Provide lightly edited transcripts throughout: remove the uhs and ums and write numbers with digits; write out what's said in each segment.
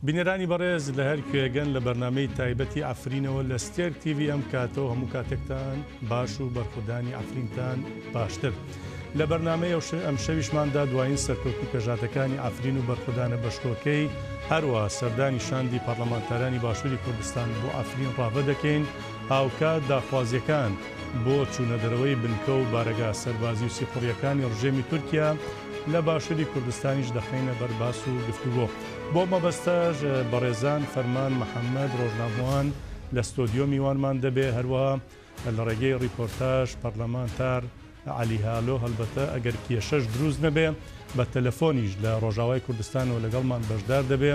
بینەرانی بەڕێز لە هەر کوێگەن لە بەرنامەی تایبەتی عەفرینەوە لە ستێرک تیڤی ئەم کاتەو هەموو کاتێکتان باش و بەرخودانی عەفرینتان باشتر. لە بەرنامەی ئەمشەویشماندا دوایین سەرکەوتن و پێشهاتەکانی عەفرین و بەرخودانە بەشکۆکەی هەروەها سەردانی شاندی پەڕلەمانتارانی باشوری کوردستان بۆ عەفرین ڕاڤە دەکەین هاوکات داخوازیەکان بۆ چوونەدەرەوەی بنکە و بارەگا سەربازی و سیخوڕیەکانی ڕژێمی تورکیا لە باشوری کوردستانیش دەخەینە بەر باس و گفتوگۆ. بۆ مەبەستەش بەڕێزان فەرمان محەمەد ڕۆژنامەوان لە ستۆدیۆ میوانمان دەبێ، هەروەها لە ڕێگەی ڕیپۆرتاژ پەرلەمانتار عەلی هالۆ هەلبەتە ئەگەر کێشەش دروست نەبێ بە تەلەفۆنیش لە ڕۆژاوای کوردستانەوە لەگەڵمان بەشدار دەبێ،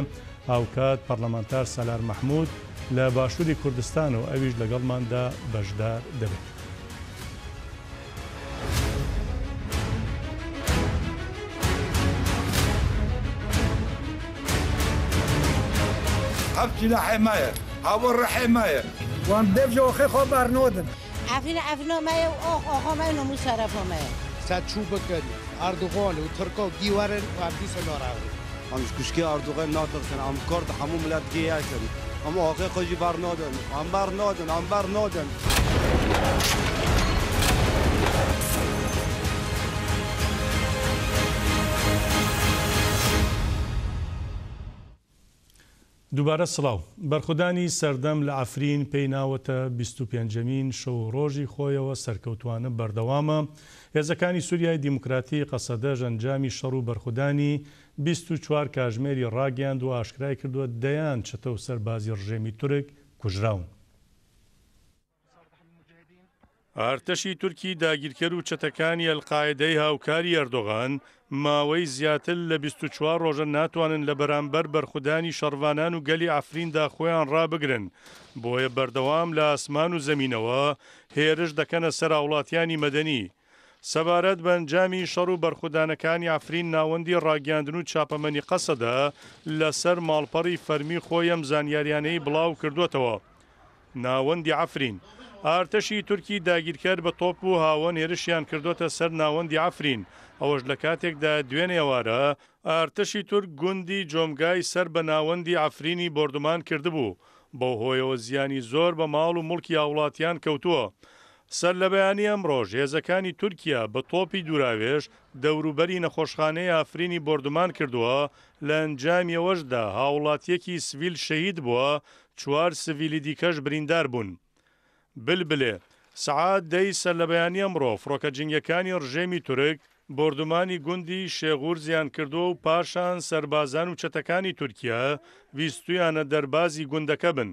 هاوکات پەرلەمانتار سالار مەحمود لە باشوری کوردستانەوە ئەویش لەگەڵماندا بەشدار دەبێت. ئەم سیلاحێ مایە هاوە ڕەحێ مایە. وان دێڤ ژە ئۆخێ خۆ بارنۆدن. عەفرین عەفرینۆ مایە و ئۆخ ئۆخۆ مایە و نۆموس شەرەفۆ مایە. سەر چوو بکن ئەردوغان و تورکا و گیوەرن و ئەم دیسە ناڕەون. ئەم ژ کوشکی ئەردوغان ناترسن ئەم کورد هەموو ملەت گێ یەکن ئەم ئاخێ خۆ ژی بەرنادن ئەم بەرنادن ئەم بەرنادن. دووبارە سڵاو. بەرخودانی سەردەم لە عەفرین پێی ناوەتە 25مین شەو و ڕۆژی خۆیەوە سەرکەوتووانە بەردەوامە. هێزەکانی سوریای دیموکراتی قەسەدەش ئەنجامی شەڕ و بەرخودانی 24 کاژمێری ڕاگەیاند و ئاشکرای کردووە دەیان چەتە و سەربازی ڕژێمی تورک کوژراون. ئارتەشی تورکی داگیرکەر و چەتەکانی ئەلقاعیدەی هاوکاری ئەردۆغان ماوەی زیاتر لە 24 ڕۆژە ناتوانن لە بەرامبەر بەرخودانی شەڕڤانان و گەلی عەفریندا خۆیان ڕابگرن، بۆیە بەردەوام لە ئاسمان و زەمینەوە هێرش دەکەنە سەر هاوڵاتیانی مەدەنی. سەبارەت بە ئەنجامی شەڕ و بەرخودانەکانی عەفرین ناوەندی ڕاگەیاندن و چاپەمەنی قەسەدە لەسەر ماڵپەڕی فەرمی خۆی ئەم زانیاریانەی بڵاو کردووەتەوە. ناوەندی عەفرین. ئارتەشی تورکی داگیرکەر بە تۆپ و هاوەن هێرشیان کردۆتە سەر ناوەندی عەفرین، ئەوەش لە کاتێکدایە دوێنێ ئێوارە ئارتەشی تورک گوندی جۆمگای سەر بە ناوەندی عەفرینی بۆردومان کردبوو، بەو هۆیەوە زیانی زۆر بە ماڵ و موڵکی هاوڵاتیان کەوتووە. سەرلەبەیانی ئەمڕۆش هێزەکانی تورکیا بە تۆپی دووراوێژ دەوروبەری نەخۆشخانەی عەفرینی بۆردومان کردووە، لە ئەنجامی ئەوەشدا هاوڵاتییەکی سڤیل شەهید بووە، چوار سڤیلی دیکەش بریندار بوون. بلبلێ، سەعات دەی سەرلەبەیانی ئەمڕۆ فڕۆکە جەنگییەکانی ڕژێمی تورک بۆردومانی گوندی شێغورزیان کردووە و پاشان سەربازان و چەتەکانی تورکیا ویستویانە دەربازی گوندەکە بن،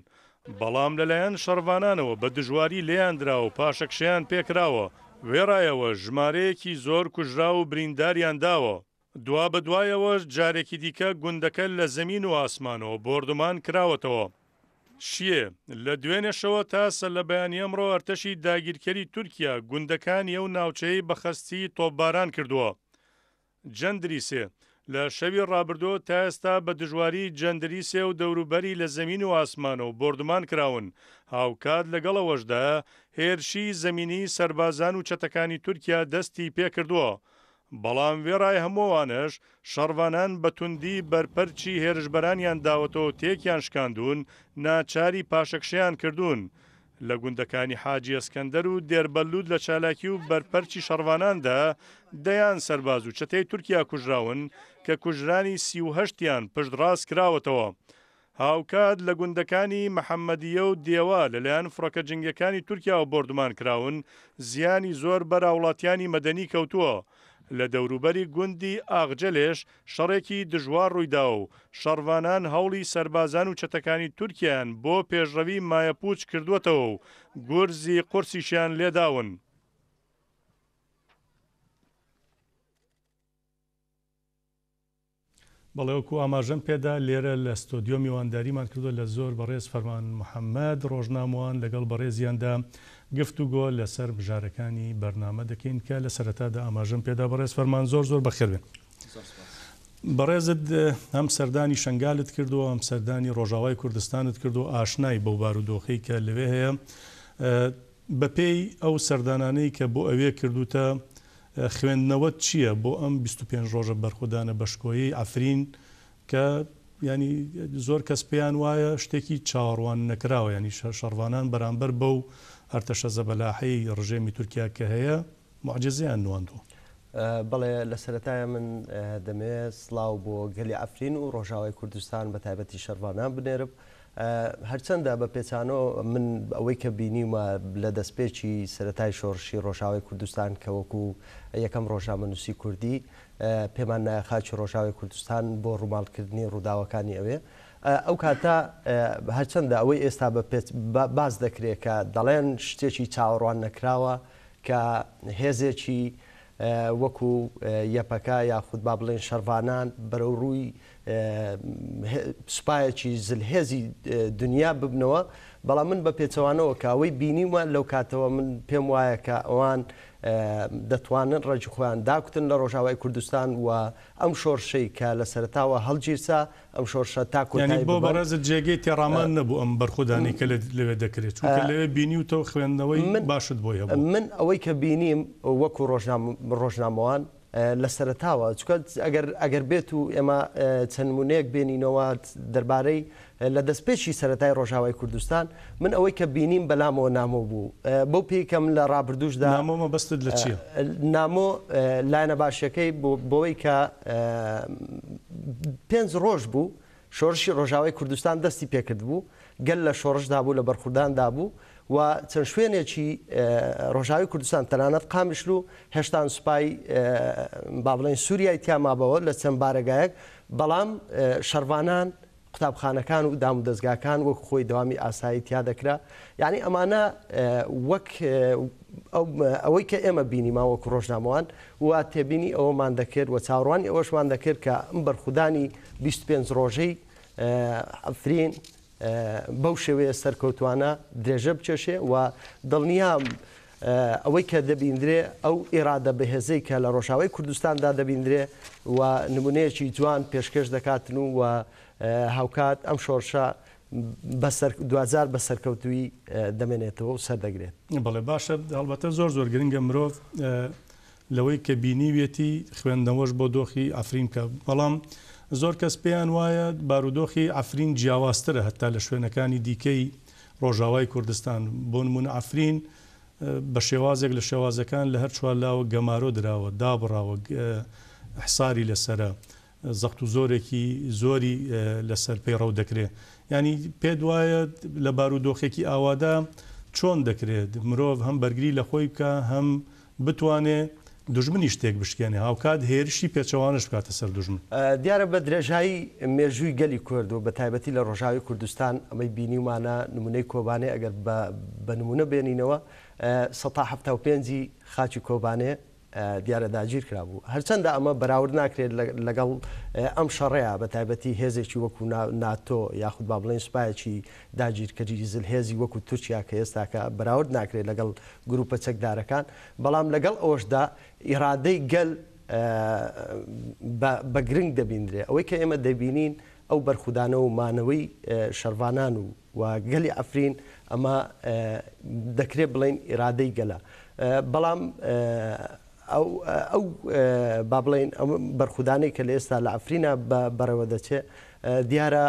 بەڵام لەلایەن شەڕڤانانەوە بە دژواری لێیان دراوە و پاشەکشەیان پێکراوە، وێڕای ئەوەش ژمارەیەکی زۆر کوژراو و برینداریان داوە. دوابەدوای ئەوەش جارێکی دیکە گوندەکە لە زەمین و ئاسمانەوە بۆردومان کراوەتەوە. شیێ، لە دوێنێشەوە تا سەرلەبەیانی ئەمڕۆ ئەرتەشی داگیرکەری تورکیا گوندەکانی ئەو ناوچەیەی بە خەستی تۆپباران کردووە. جەندریسێ، لە شەوی ڕابردووە تا ئێستا بە دژواری جەندریسێ و دەوروبەری لە زەمین و ئاسمانەوە بۆردومان کراون، هاوکات لەگەڵ ئەوەشدا هێرشی زەمینیی سەربازان و چەتەکانی تورکیا دەستی پێکردووە. بەڵام وێڕای هەموو ئەوانەش شەڕڤانان بە توندی بەرپەرچی هێرشبەرانیان داوەتەوە و تێکیان شکاندوون، ناچاری پاشەکشەیان کردوون. لە گوندەکانی حاجی ئەسکەندەر و دێربەلوت لە چالاکی و بەرپەرچی شەڕڤاناندا دەیان سەرباز و چەتەی تورکیا کوژراون کە کوژرانی 38 یان پشتڕاست کراوەتەوە. هاوکات لە گوندەکانی محەممەدییە و دێوا لەلایەن فڕۆکە جەنگییەکانی تورکیاوە بۆردومان کراون، زیانی زۆر بەر هاوڵاتیانی مەدەنی کەوتووە. لە دەوروبەری گوندی ئاغجەلێش شەڕێکی دژوار ڕوویداوە و شەڕڤانان هەوڵی سەربازان و چەتەکانی تورکیایان بۆ پێشڕەوی مایەپووچ کردووەتەوە و گورزی قورسیشیان لێداون. بەڵێ وەکو ئاماژەم پێدا لێرە لە ستۆدیۆ میوانداریمان کردووە لە زۆر بەڕێز فەرمان محەمەد ڕۆژنامەوان لەگەڵ بەڕێزیاندا گفتوگۆ لەسەر مژارەکانی بەرنامە دەکەین کە لە سەرەتادا ئاماژەم پێدا بەڕێز فەرمان زۆر زۆر بەخێر بێن. بەڕێزت هەم سەردانی شنگالت کردووە هەم سەردانی ڕۆژاوای کوردستانت کردووە ئاشنای بەو بارودۆخەی کە لەوێ هەیە بەپێی ئەو سەردانانەی کە بۆ ئەوێ کردووتە، خوێندنەوەت چییە بۆ ئەم 25 ڕۆژە بەرخودانە بەشکۆیەی عەفرین کە یانی زۆر کەس پێیان وایە شتێکی چاوەڕوان نەکراوە یانی شەڕڤانان بەرامبەر بەو ئەرتەشە زەبەلاحەی ڕژێمی تورکیا کە هەیە موعجیزەیان نواندووە. بەڵێ لە سەرەتایە من دەمەوێت سڵاو بۆ گەلی عەفرین و ڕۆژاوای کوردستان بە تایبەتی شەڕڤانان بنێرم. هەرچەندە بە پێچانەوە من ئەوەی کە بینیومە لە دەستپێکی سەرەتای شۆڕشی ڕۆژاوای کوردستان کە وەکو یەکەم ڕۆژنامەنووسی کوردی پێمان نایە خاکی ڕۆژاوای کوردستان بۆ ڕووماڵکردنی ڕووداوەکانی ئەوێ ئەو کاتە هەرچەندە ئەوەی ئێستا بە باس دەکرێت کە دەڵێن شتێکی چاوەڕوان نەکراوە کە هێزێکی وەکو یەپەکە یاخود با بڵێن شەڕڤانان بەرەو ڕووی سوپایەکی زلهێزی دنیا ببنەوە، بەڵام من بە پێچەوانەوە کە ئەوەی بینیومە لەو کاتەوە من پێم وایە کە ئەوان دەتوانن ڕەگی خۆیان داکوتن لە ڕۆژاوای کوردستان و ئەم شۆڕشەی کە لە سەرەتاوە هەڵگیرسا ئەم شۆڕشە تا یانی کۆتایی بۆ ببەن. بەڕێزت جێگەی تێڕامان نەبوو ئەم بەرخودانەی کە لەوێ دەکرێت چونکە لەوێ بینیوتە و خوێندنەوەی من باشت بۆی هەبووە. من ئەوەی کە بینیم وەکو ڕۆژنامەوان لە سەرەتاوە چونکە ئەگەر ئەگەر بێت و ئێمە چەند نمونەیەک بێنینەوە دەربارەی لە دەستپێکی سەرەتای ڕۆژاوای کوردستان من ئەوەی کە بینیم بەلامەوە نامۆ بوو بەو پێی کە من لە ڕابردووشدا نامۆ مەبەستت لە چییە؟ نامۆ لایەنە باشەکەی بۆی کە پێنج ڕۆژ بوو شۆڕشی ڕۆژاوای کوردستان دەستی پێکردبوو، گەل لە شۆڕشدا بوو، لە بەرخورداندا بوو و چەند شوێنێکی ڕۆژاوی کوردستان تەنانەت قامیشلو هێشتان سوپای با بڵێین سوریای تیا مابەوە لە چەند بارەگایەک، بەڵام شەڕڤانان قوتابخانەکان و دامودەزگاکان وەک خۆی دەوامی ئاسایی تیا دەکرا. یانی ئەمانە وەک ئەوەی کە ئێمە بینیمان وەکو ڕۆژنامەوان و تێبینی ئەوەمان دەکرد و چاوەڕوانی ئەوەشمان دەکرد کە ئەم بەرخودانی 25 ڕۆژەی عەفرین بەو شێوەیە سەرکەوتوانە درێژە بکێشێ و دڵنیام ئەوەی کە دەبیندرێ ئەو ئیرادە بەهێزەی کە لە ڕۆژاوای کوردستاندا دەبیندرێ و نمونەیەکی جوان پێشکێش دەکاتن و هاوکات ئەم شۆڕشە بەسەر دواجار بە سەرکەوتوویی دەمێنێتەوە و سەردەگرێت. بەڵێ باشە هەڵبەتە زۆر زۆر گرنگە مرۆڤ لەوەی کە بینیویەتی خوێندنەوەش بۆ دۆخی عەفرین بکا بەڵام زۆر کەس پێیان وایە بارودۆخی عەفرین جیاوازترە هەتا لە شوێنەکانی دیکەی ڕۆژاوای کوردستان بۆ نمونە عەفرین بە شێوازێک لە شێوازەکان لە هەر چوارلاوە گەمارۆ دراوە دابڕاوە حساری لەسەرە زەخت و زۆرێکی زۆری لەسەر پەیڕەو دەکرێ. یانی پێت وایە لە بارودۆخێکی ئاوادا چۆن دەکرێت مرۆڤ هەم بەرگری لە خۆی بکا هەم بتوانێ دوژمنیش تێک بشکێنێ هاوکات هێرشی پێچەوانەش بکاتە سەر دوژمن؟ دیارە بە درێژایی مێژووی گەلی کورد و بە تایبەتی لە ڕۆژاوی کوردستان ئەمەی بینیومانە نمونەی کۆبانێ ئەگەر بە نمونە بێنینەوە سەتا 75 ی خاکی کۆبانێ دیارە داگیر کرابوو. هەرچەندە ئەمە بەراورد ناکرێت لەگەڵ ئەم شەڕەیا بە تایبەتی هێزێکی وەکو ناتۆ یاخود با بڵێین سوپایەکی داگیرکەری زلهێزی وەکو تورکیا کە ئێستاکە بەراورد ناکرێت لەگەڵ گروپە چەکدارەکان بەڵام لەگەڵ ئەوەشدا ئیرادەی گەل بە گرنگ دەبیندرێ ئەوەی کە ئێمە دەبینین ئەو بەرخودانە و مانەوەی شەرڤانان و و گەلی عەفرین ئەمە دەکرێت بڵێین ئیرادەی گەلە بەڵام ئەو با بڵێین ئەم بەرخودانەی کە لە ئێستا لە عەفرینە بەڕێوە دەچێت دیارە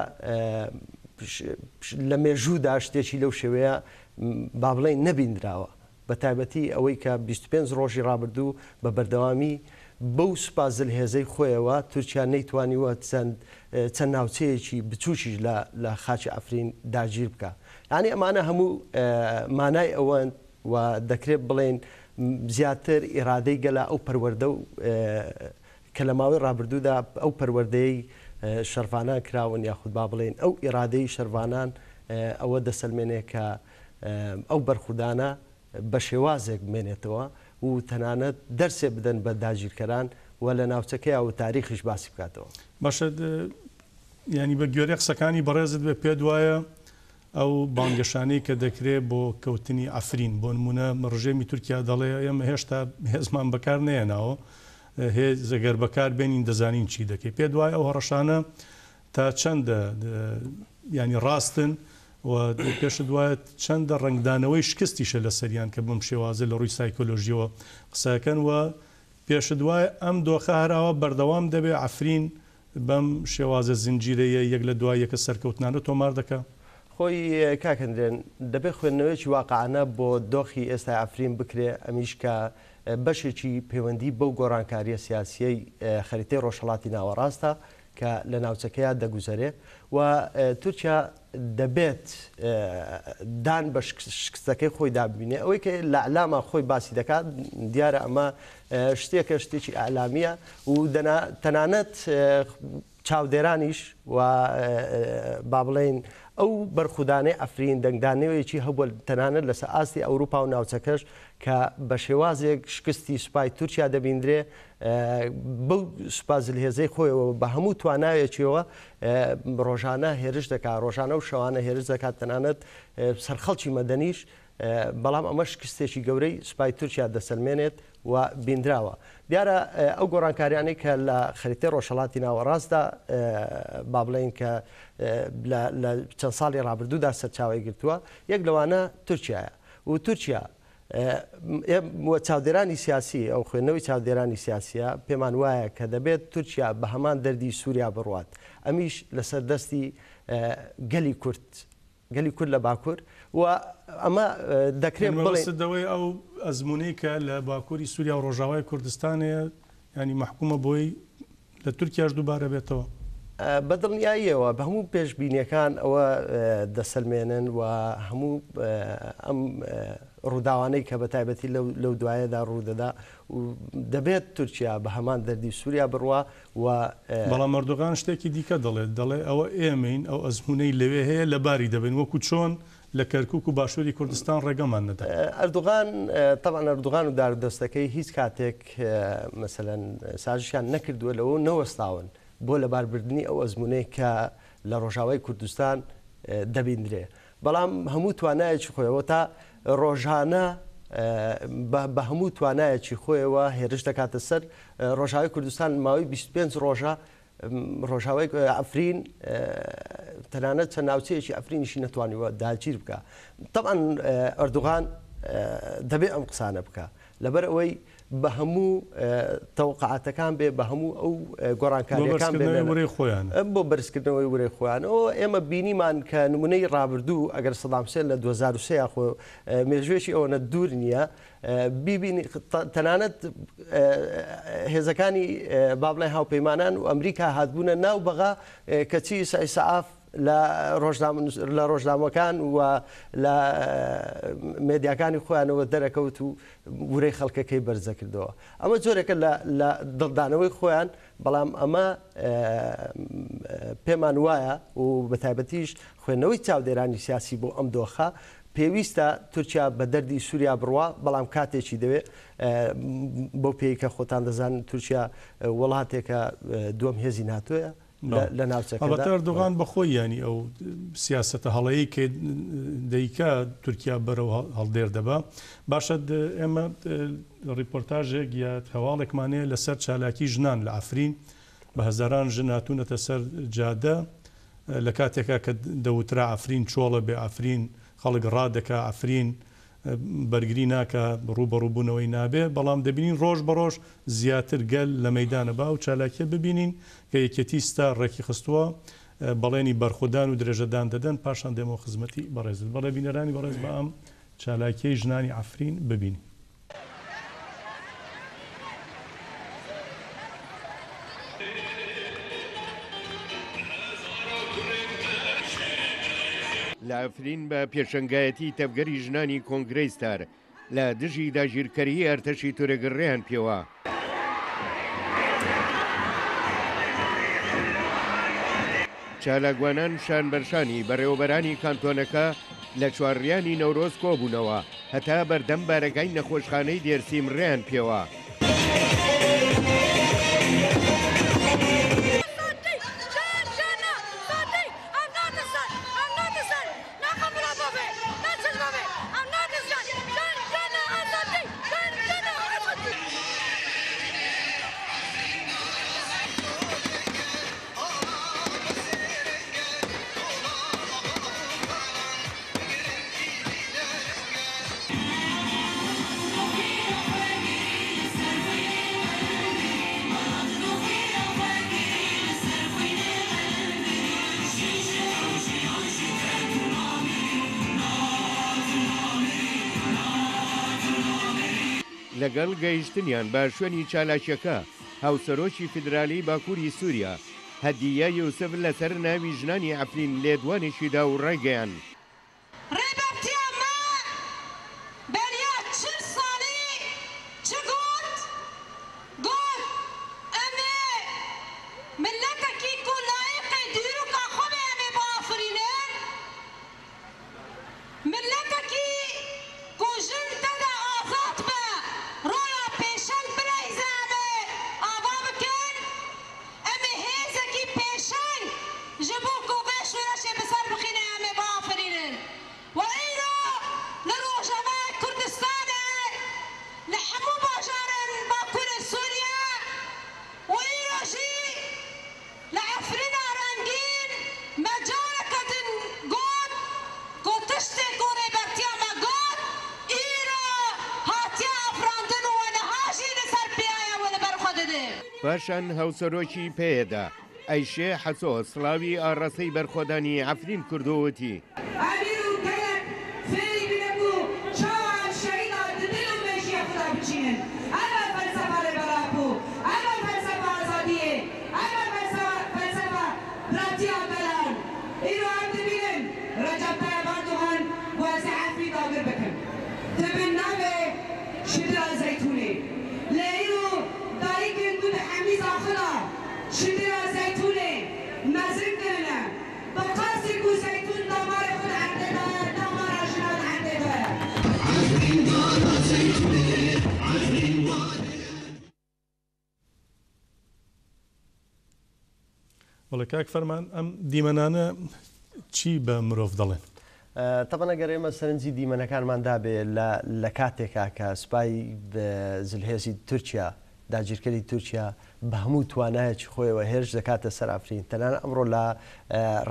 لە مێژوودا شتێکی لەو شێوەیە با بڵێین نەبیندراوە بەتایبەتی ئەوەی کە 25 ڕۆژی ڕابردوو بە بەردەوامی بەو سوپا زلهێزەی خۆیەوە تورکیا نەیتوانیوە چەند چەند ناوچەیەکی بچووکیش لە لە خاکی عەفرین داگیر بکا. یانی ئەمانە هەموو مانای ئەوەن و دەکرێت بڵێین زیاتر ئیرادەی گەلە ئەو پەروەردە و کە لە ماوەی ڕابردوودا ئەو پەروەردەیەی شەرڤانان کراون یاخود با بڵێین ئەو ئیرادەی شەرڤانان ئەوە دەسەلمێنێ کە ئەو بەرخودانە بە شێوازێک بمێنێتەوە و تەنانەت دەرسێ بدەن بە داگیرکەران و لە ناوچەکەیا و تاریخیش باسی بکاتەوە. باشە یانی بە گوێرەی قسەکانی بەڕێزت بێ پێت وایە ئەو بانگەشانەی کە دەکرێ بۆ کەوتنی عەفرین بۆ نموونە ڕژێمی تورکیا دەڵێ ئێمە هێشتا هێزمان بەکار نەهێناوە هێز گەر بەکار بێنین دەزانین چی دەکەی پێت وایە ئەو هەڕەشانە تا چەندە یانی ڕاستن و پێشت وایە چەندە ڕەنگدانەوەی شکستیشە لەسەریان کە بەم شێوازە لە ڕووی سایکۆلۆژیەوە قسەکەن و پێشت وایە ئەم دۆخە هەر ئاوا بەردەوام دەبێ عەفرین بەم شێوازە زنجیرەیە یەک لە دوای یەکە سەرکەوتنانە تۆمار دەکا؟ خۆی کاک هەندرێن دەبێ خوێندنەوەیەکی واقعانە بۆ دۆخی ئێستای عەفرین بکرێ ئەمیش کە بەشێکی پەیوەندی بەو گۆڕانکاریە سیاسیەی خەریتەی ڕۆژهەڵاتی ناوەڕاستە کە لە ناوچەکەیا دەگوزەرێ و تورکیا دەبێت دان بە شکستەکەی خۆیدا ببینێ. ئەوەی کە لە ئەعلاما خۆی باسی دەکات دیارە ئەمە شتێکە شتێکی ئەعلامیە و تەنانەت چاودێرانیش و با بڵێین ئەو بەرخودانەی عەفرین دەنگدانەوەیەکی هەبووە تەنانەت لەسەر ئاستی ئەوروپا و ناوچەکەش کە بە شێوازێک شکستی سوپای تورکیا دەبیندرێ بەو سوپا زلهێزەی خۆیەوە بە هەموو توانایەکیەوە ڕۆژانە هێرش دەکات ڕۆژانە و شەوانە هێرش دەکات تەنانەت سەر خەڵکی مەدەنیش بەڵام ئەمە شکستێکی گەورەی سوپای تورکیا دەسەلمێنێت و بیندراوە. دیارە ئەو گۆڕانکاریانەی کە لە خەریتەی ڕۆژهەڵاتی ناوەڕاستدا با بڵێین کە لە چەند ساڵی ڕابردوودا سەرچاوەی گرتووە، یەک لەوانە تورکیایە و تورکیا و چاودێرانی سیاسی ئەو خوێندنەوەی چاودێرانی سیاسیە پێمان وایە کە دەبێت تورکیا بە هەمان دەردی سووریا بڕوات ئەمیش لەسەر دەستی گەلی کورد گەلی کورد لە باکوور و ئەمە دەکرێت بڵێین. مەبەستت لەوەیە ئەو ئەزموونەی کە لە باکووری سووریا و ڕۆژاوای کوردستان هەیە یانی مەحکوومە بۆی لە تورکیاش دووبارە بێتەوە؟ بە دڵنیاییەوە بە هەموو پێشبینییەکان ئەوە دەسەلمێنن و هەموو ئەم ڕووداوانەی کە بە تایبەتی لەو دوایەدا ڕوودەدا دەبێت تورکیا بە هەمان دەردی سووریا بڕوا و. بەڵام ئەردۆغان شتێکی دیکە دەڵێت، دەڵێ ئەوە ئێمەین ئەو ئەزموونەی لەوێ هەیە لەباری دەبەین، وەکو چۆن لە کەرکوک و باشووری کوردستان ڕێگەمان نەدا. ئەردۆغان، تەبعەن ئەردۆغان و دارودەستەکەی هیچ کاتێک مەسەلەن سازشیان نەکردووە لەوە و نەوەستاون بۆ لەباربردنی ئەو ئەزموونەی کە لە ڕۆژاوای کوردستان دەبیندرێ. بەڵام هەموو توانایەکی خۆیەوە تا ڕۆژانە بە هەموو توانایەکی خۆیەوە هێرش دەکاتە سەر ڕۆژاوای کوردستان ماوەی 25 ڕۆژە ڕۆژاوای ئەفرین تەنانەت چەند ناوچەیەکی ئەفرینیشی نەتوانیوە داگیر بکە طبعا ئەردوغان دەبێ ئەم قسانە بکە لەبەر ئەوەی بە هەموو تەوەقعاتەکان بێ بە هەموو ئەو گۆڕانکاریەکان بێ بۆ بەرزکردنەوەی ورەی خۆیان ئەو ئێمە بینیمان کە نمونەی ڕابردوو ئەگەر سەدام حسێن لە 2003 یاخۆ مێژوێکی ئەوەنە دوور نییە بیبینی تەنانەت هێزەکانی با بڵێن هاوپەیمانان و ئەمریکا هاتبوونە ناو بەغا کەچی سعی سەعاف لە لە ڕۆژنامەکان و لە مێدیاکانی خۆیانەوە دەرەکەوت و ورەی خەڵکەکەی بەرزەکردەوە. ئەمە جۆرێکە لە لە دڵدانەوەی خۆیان، بەڵام ئەمە پێمان وایە و بە تایبەتیش خوێندنەوەی چاودێرانی سیاسی بۆ ئەم دۆخە پێویستە تورکیا بە دەردی سووریا بڕوا، بەڵام کاتێکی دەوێ بەو پێی کە خۆتان دەزانن تورکیا وڵاتێکە دووەم هێزی ناتۆیە، لە ناوچەکەدا. ئەڵبەتە ئەردۆغان بە خۆی یانی ئەو سیاسەتە هەڵەیەی کە دەیکا تورکیا بەرەو هەڵدێر دەبا. باشە ئێمە ڕیپۆرتاژێک یا هەواڵێکمان هەیە لەسەر چالاکی ژنان لە عەفرین بە هەزاران ژن هاتوونەتە سەر جادە لە کاتێکا کە دەوترا عەفرین چۆڵە بێ عەفرین خەڵک ڕادەکا عەفرین بەرگری ناکا، ڕووبەڕووبوونەوەی نابێ، بەڵام دەبینین ڕۆژ بە ڕۆژ زیاتر گەل لە مەیدانە. با ئەو چالاکییە ببینین کە یەکێتی ستار ڕێکیخستووە، بەڵێنی بەرخودان و درێژەدان دەدەن، پاشان دێمەوە خزمەتی بەڕێزت. بەڵێ بینەرانی بەڕێز با ئەم چالاکییەی ژنانی عەفرین ببینین. لە عەفرین بە پێشەنگایەتی تەڤگەری ژنانی کۆنگرەی ستار لە دژی داگیرکەریی ئەرتەشی تورک ڕێیان پێوا. چالاکوانان شان بەرشانی بەڕێوەبەرانی کانتۆنەکە لە چوارڕیانی نەورۆز کۆبوونەوە هەتا بەردەم بارەگای نەخۆشخانەی دێرسیم ڕێیان پێوا. لەگەڵ گەیشتنیان بە شوێنی چالاکییەکە، هاوسەرۆکی فیدرالیی باکووری سووریا، هەدیە یوسف لەسەر ناوی ژنانی عەفرین لێدوانێکی دا و ڕایگەیاند، ڕێبەرتیا مە بەریا 40 ساڵی چ گوت؟ گوت ئەمێ مللەتەکی کو لایقێ دیروکا خۆ بێ ئەمێ بئافرینن. مللەتەکی کو ژن تەدا ئازاد بە ڕۆڵا پێشەنگ بلەیزە ئەمێ ئاڤا بکەن. ئەمێ هێزەکی پێشەنگ ژ بۆ کو ڤێ شورەشێ بسەر بخینە ئەمێ بئافرینن و ئیرۆ لە ڕۆژاڤای کوردستانێ لە حەموو باژارێن باکورێ سوریە و ئیرۆ ژی لە عەفرینا ڕەنگین مە جارەکە دن گۆت کو تشتێ کو ڕێبەرتیا مە گۆت ئیرۆ هاتیە ئافراندن و نها ژی لە سەر پێیایە و لە بەر خوە ددێ. پاشان هاوسەرۆکی پەیەدە، ئەیشێ حەسۆ سڵاوی ئاڕاستەی بەرخۆدانی عەفرین کرد و وتی. ئەمیر و گەلەک فێری بنە کو چاوا ئەم شەهیدا د دل و مێژیە خودا بچینن. ئەڤە فەلسەفە ڕێبەر ئاپۆ، ئەڤە فەلسەفە ئازادیێ، ئەڤە فەلسەفە براتیا گەلان. ئیرۆ ئەم دبینن ڕەجەب تەیب ئەردۆغان وازێ عەفرین داگر بکن. دبن ناوێ شدرا زەیتونێ. لێ ئیرۆ دایکên ku di hemîza xwe de şidira zeytûnê mezin kirine, bi qasî ku zeytûn damarê xwe di erdê de ye, damara jina di erdê de ye. بەڵێ کاک فەرمان ئەم دیمەنانە چی بە مرۆڤ دەڵێن؟ تەبعەن ئەگەر ئێمە سەرنجی دیمەنەکانمان دابێ لە لە کاتێکا کە سوپای زلهێزی تورکیا داگیرکەری تورکیا بە هەموو توانایەکی خۆیەوە هێرش دەکاتە سەر عەفرین تەنانەت ئەمڕۆ لە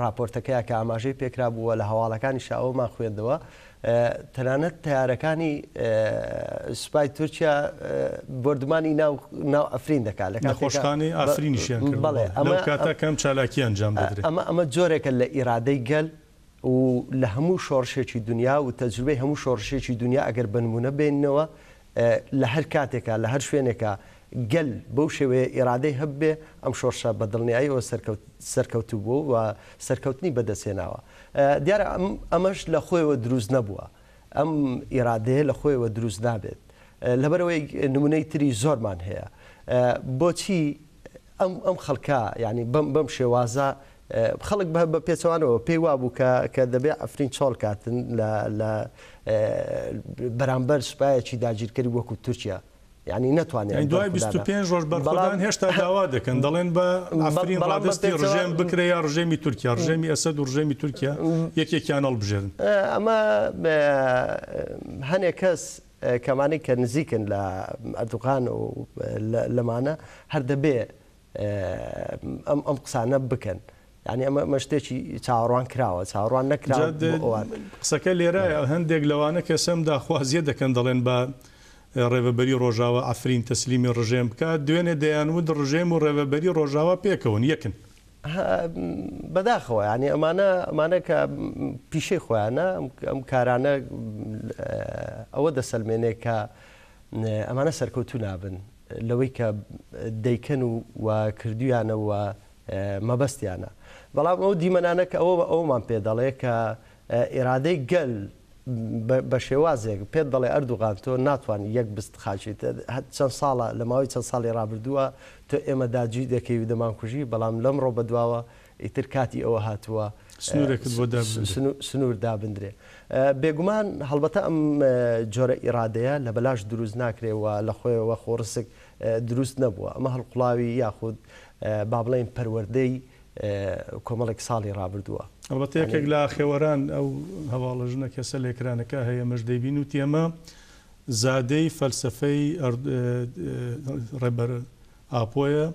ڕاپۆرتەکەیا کە ئاماژەی پێکرابوو و لە هەواڵەکانیشا ئەوەمان خوێندەوە تەنانەت تەیارەکانی سوپای تورکیا بۆردومانی ناو ناو عەفرین دەکات لە نەخۆشخانەی عەفرینیشیان کردووە بەڵێ لەو کاتە کەم چالاکی ئەنجام دەدرێت. ئەمە ئەمە جۆرێکە لە ئیرادەی گەل و لە هەموو شۆڕشێکی دونیا و تەجروبەی هەموو شۆڕشێکی دونیا ئەگەر بە نموونە بێنینەوە لە هەر کاتێکا لە هەر شوێنێکا گەل بەو شێوەیە ئیرادەی هەببێ ئەم شۆڕشە بە دڵنیاییەوە سەرکەوتوو بووە و سەرکەوتنی بەدەست هێناوە. دیارە ئەمەش لە خۆیەوە دروست نەبووە. ئەم ئیرادەیە لە خۆیەوە دروست نابێت. لەبەرئەوەی نموونەی تری زۆرمان هەیە. بۆچی ئەم ئەم خەڵکە یانی بەم بەم شێوازە خەڵک بە بە پێچەوانەوە پێی وابوو کە کە دەبێ عەفرین چۆڵ کاتن لە لە بەرامبەر سوپایەکی داگیرکەری وەکو تورکیا یانی نەتوانێ یانی دوای 25 ڕۆژ بەرخۆدان هێشتا داوا دەکەن دەڵێن بە عەفرین ڕادەستی ڕژێم بکرێ یا ڕژێمی تورکیا ڕژێمی ئەسەد و ڕژێمی تورکیا یەکێکیان هەڵبژێرن. ئەمە هەنێک کەس کەمانەی کە نزیکن لە ئەردوغان و لەمانە هەر دەبێ ئەم ئەم قسانە بکەن. یانی ئەمە ئەمە شتێکی چاوەڕوان کراوە چاوەڕوان نەکراوە بۆ ئەوان. قسەکە لێرایە هەندێک لەوانە کەسەم داخوازیە دەکەن دەڵێن با ڕێڤەبەری ڕۆژاوا عەفرین تەسلیمی ڕژێم بکات دوێنێ دەیانوت ڕژێم و ڕێڤەبەری ڕۆژاوا پێکەوەن یەکن. بەداخەوە یانی ئەمانە ئەمانە کە پیشەی خۆیانە ئەم کارانە ئەوە دەسەلمێنێ کە ئەمانە سەرکەوتوو نابن لەوەی کە دەیکەن و و کردویانە و مەبەستیانە بەڵام ئەو دیمەنانە کە ئەوە ئەومان پێ دەڵێ کە ئیرادەی گەل بە شێوازێک پێت دەڵێ ئەردوغان تۆ ناتوانی یەک بست خاکی چەند ساڵە لە ماوەی چەند ساڵی ڕابردووە تۆ ئێمە داگیر دەکەی و دەمانکوژی بەڵام لەمڕۆ بەدواوە ئیتر کاتی ئەوە هاتووە سنوورێکت بۆ دابندرێ. سنوور دابندرێ. بێگومان هەڵبەتە ئەم جۆرە ئیرادەیە لە بەلاش دروست ناکرێ و لە خۆیەوە خۆڕسک دروست نەبووە. ئەمە هەڵقوڵاوی یاخود با بڵێین پەروەردەی کۆمەڵێک ساڵی ڕابردووە. ئەڵبەتە یەکێک لە ئاخێوەران ئەو هەواڵە ژنە کەسە لە ئێکرانەکە هەیە ئەمەش دەیبین وتی ئەمە زادەی فەلسەفەی ڕێبەر ئاپۆیە